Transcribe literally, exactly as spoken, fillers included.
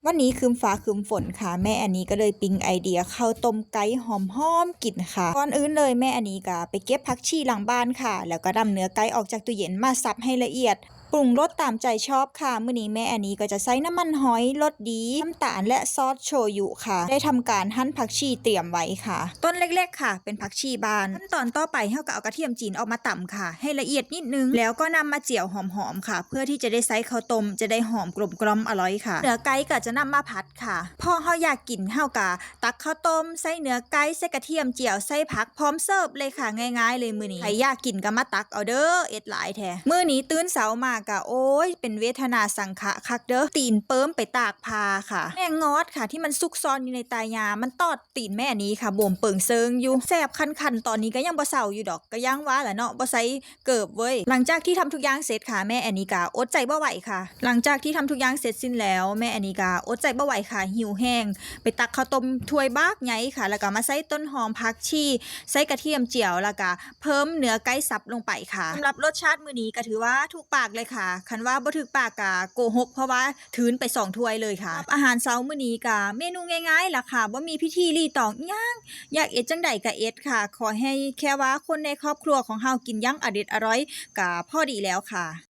วันนี้ครึ้มฟ้าครึ้มฝนค่ะ แม่แอนนี่ก็เลยปิ๊งไอเดียข้าวต้มไก่หอมๆกินค่ะ ก่อนอื่นเลยแม่แอนนี่ก็ไปเก็บผักชีหลังบ้านค่ะ แล้วก็นำเนื้อไก่ออกจากตู้เย็นมาสับให้ละเอียด ปรุงรสตามใจชอบค่ะ มื้อนี้แม่แอนนี่ก็จะใส่น้ำมันหอย รสดี น้ำตาล และซอสโชยุค่ะ ได้ทำการหั่นผักชีเตรียมไว้ค่ะ ต้นเล็กๆค่ะ เป็นผักชีบ้าน ขั้นตอนต่อไปเฮาก็เอากระเทียมจีนออกมาตำค่ะ ให้ละเอียดนิดนึง แล้วก็นำมาเจียวหอมๆค่ะ เพื่อที่จะได้ใส่ข้าวต้ม จะได้หอมกลมกล่อมอร่อยค่ะ เนื้อไก่ก็จะนำมาผัดค่ะ พอเฮาอยากกินเฮาก็ตักข้าวต้ม ใส่เนื้อไก่ ใส่กระเทียมเจียว ใส่ผัก พร้อมเสิร์ฟเลยค่ะ ง่ายๆเลยมื้อนี้ ใครอยากกินก็มาตักเอาเด้อ เอ็ดหลายแท้ มื้อนี้ตื่นเช้ามาก็ โอ้ย เป็นเวทนาสังขะคักเด้อ ตีนเปิ้มไปตากผ้าค่ะ แมงงอดค่ะ ที่มันซุกซ่อนอยู่ในตายา มันตอดตีนแม่อันนี้ค่ะ บวมเปิงเซิงอยู่ แสบคันๆ ตอนนี้ก็ยังบ่เซาอยู่ดอก ก็ยังว่าแหละเนาะ บ่ใส่เกิบเว้ย หลังจากที่ทำทุกอย่างเสร็จค่ะ แม่แอนนี่ก็อดใจบ่ไหวค่ะ หลังจากที่ทำทุกอย่างเสร็จสิ้นแล้ว แม่แอนนี่ก็อดใจบ่ไหวค่ะ หิวแฮง ไปตักข้าวต้มถ้วยบักใหญ่ค่ะ แล้วก็มาใส่ต้นหอม ผักชี ใส่กระเทียมเจียว แล้วก็เพิ่มเนื้อไก่สับลงไปค่ะ สำหรับรสชาติมื้อนี้ก็ถือว่าถูกปากเลยค่ะ คันว่าบ่ถูกปากก็โกหก เพราะว่าทืนไปสองถ้วยเลยค่ะ อาหารเช้ามื้อนี้ก็เมนูง่ายๆล่ะค่ะ บ่มีพิธีรีตองอิหยัง อยากเอ็ดจั่งใดก็เอ็ดค่ะ ขอให้แค่ว่าคนในครอบครัวของเฮากินอย่างอเด็ดอร่อยก็พอดีแล้วค่ะ